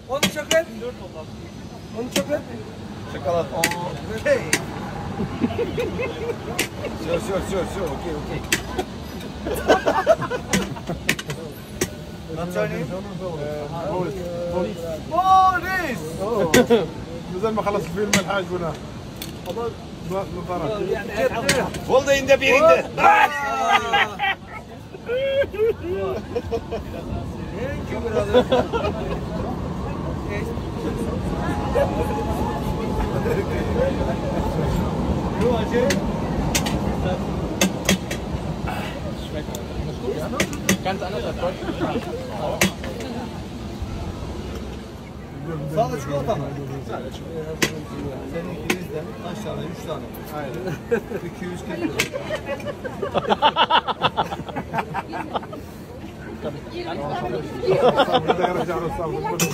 Only chocolate? Only chocolate? Chocolate. Okay. Sure, sure, sure, sure. Okay, okay. What's your name? Boris. Boris! زي ما خلص الفيلم الحاج هنا. نظارات. Oldu indi bir indi. Thank you brother. You Aceh? Schmeckt gut, ja? Ganz anders als Deutschland. Sade çikolata mı? Sade çikolata. Seninki bizden kaç tane? 3 tane. Aynen. 240 lira. 20 tane.